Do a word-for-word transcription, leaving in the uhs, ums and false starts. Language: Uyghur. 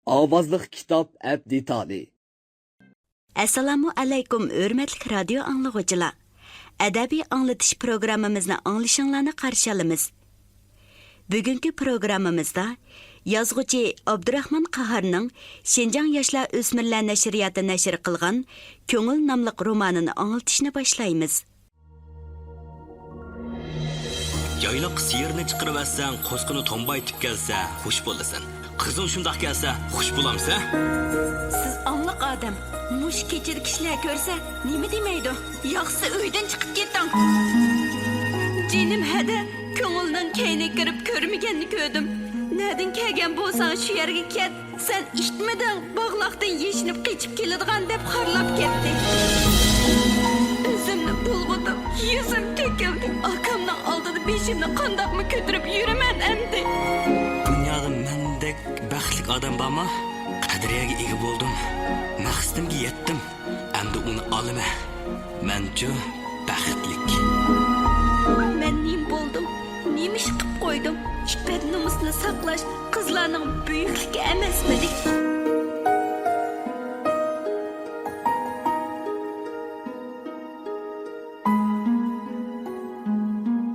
ئاۋازلىق كىتاب ئەپ دېتالى. ئەسسالامۇ ئەلەيكۇم، ھۆرمەتلىك رادىيو ئاڭلىغۇچىلار! ئەدەبىي ئاڭلىتىش پروگراممىمىزنى ئاڭلىشىڭلارنى قارشى ئالىمىز. بۈگۈنكى پروگراممىمىزدا يازغۇچى ئابدۇراخمان قاھارنىڭ شىنجاڭ ياشلار ئۆسمۈرلەر نەشرىياتى نەشر قىلغان كۆڭۈل ناملىق رومانىنى ئاڭلىتىشنى باشلايمىز. يايلاققا سىيىرنى چىقىرىۋەتسەڭ، قوچقىنى تومبايتىپ كەلسە، خۇش بولىسەن. قىزىڭ شۇنداق كەلسە، خۇش بولامسەن؟ سىز ئاڭلىق ئادەم. مۇشۇ كېچىدە كىشىلەر كۆرسە، نېمە دېمەيدۇ؟ ياخشىسى ئۆيدىن چىقىپ كېتىڭ. جېنىم ھەدە، كۆڭۈلنىڭ كەينىگە كىرىپ كۆرمىگەننى كۆردۈم. نەدىن كەلگەن بولساڭ، شۇ يەرگە كەت. سەن ئىتمىدىڭ، باغلاقتىن يېشىنىپ قېچىپ كېلىدىغان دەپ خارلاپ كەتتى. ئۆزۈمنى بۇلغىدىم، يۈزۈم تۆكۈلدى. ئاكامنىڭ ئالدىدا بېشىمنى قانداقمۇ كۆتۈرۈپ يۈرىمەن ئەمدى؟ دۇنيادا مەندەك بەختلىك ئادەم بارمۇ؟ قەدرىيەگە ئىگە بولدۇم، مەقسىتىمگە يەتتىم. ئەمدى ئۇنى ئالىمەن. مەنچۇ بەختلىك. مەن نېمە بولدۇم؟ نېمە ئىش قىپ قويدۇم؟ ئىپپەت نومۇسنى ساقلاش قىزلارنىڭ بۈيۈكلۈكى ئەمەسمىدى؟